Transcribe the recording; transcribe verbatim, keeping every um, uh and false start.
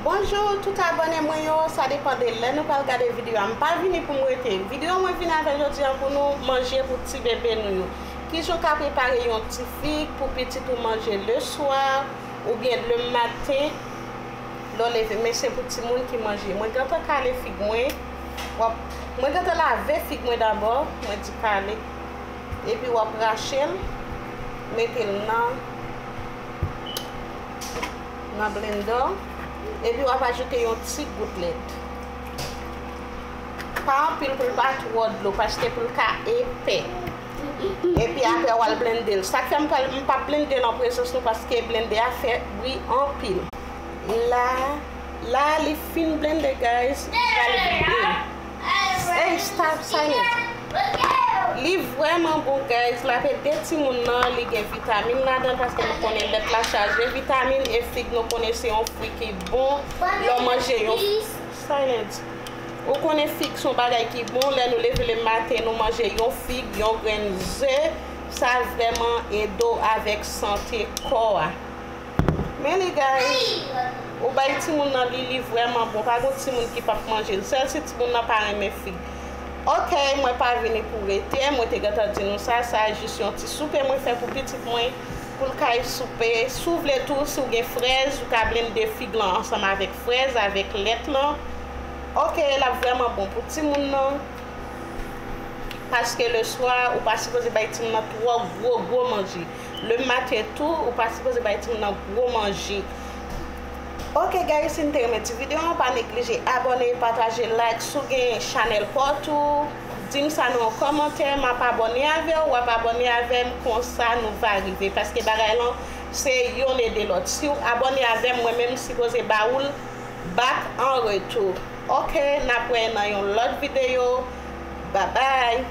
Bonjou tout abòne mwen yo, sa depann de lè nou pral gade videyo a. M pa vini pou m rete. Videyo mwen vini avè jodi a pou nou manje pou ti bebe nou yo. Kijan w ka prepare yon ti fig pou pitit ou manje le swa oubyen le maten lè w leve, men se pou timoun ki manje. Mwen gentan kale fig mwen. W ap, mwen gentan lave fig mwen dabò, mwen di kale. Epi w ap rache l, mete l nan nan blender, epi w ap ajoute yon ti gout lèt. Pa anpil pou l pa twò dlo, paske pou l ka epè. Epi apre w al blende l. Sa k fè m pral, m p ap blende l an prezans nou, paske blende a fè bri anpil. La, la li fin blende, guys. M pral vide l. Hey, stop, silence. Li vrèman bon, guys. L ap ede timoun nan, li gen vitamin ladan l, paske nou konnen lèt la chaje vitamin, e fig nou konnen se yon fwi ki bon lè w manje yon silence. Ou konnen fig se yon bagay ki bon, lè nou leve le maten, nou manje yon fig, yon grenn ze, sa vrèman ede w avèk sante kò a. Men li, guys, ou bay timoun nan li, li vrèman bon. Pa gon timoun ki p ap manje l. Sèl si timoun nan pa renmen fig. Ok, mwen pa vini pou rete. Mwen te gentan di nou sa. Sa jis yon ti soupe mwen fè pou pitit mwen, pou l kay soupe. Si w vle tou, si w gen frèz, ou ka blende fig lan ansanm avèk frèz, avèk lèt lan. Ok, l ap vrèman bon pou timoun nan. Paske le swa, ou pa sipoze bay timoun nan twò gwo, gwo manje. Le maten tou, ou pa sipoze bay timoun nan gwo manje. Ok, guys, si n te renmen ti videyo an, pa neglije abòne, pataje, like. Si w gen chanèl pa w tou, di m sa nan yon kòmantè, m ap abòne avè w, w ap abòne avè m, konsa nou va rive. Paske bagay lan, se yonn ede lòt. Si w abòne avè m, mwen menm, m sipoze ba w l back an retou. Ok, n ap wè nan yon lòt videyo. Babay!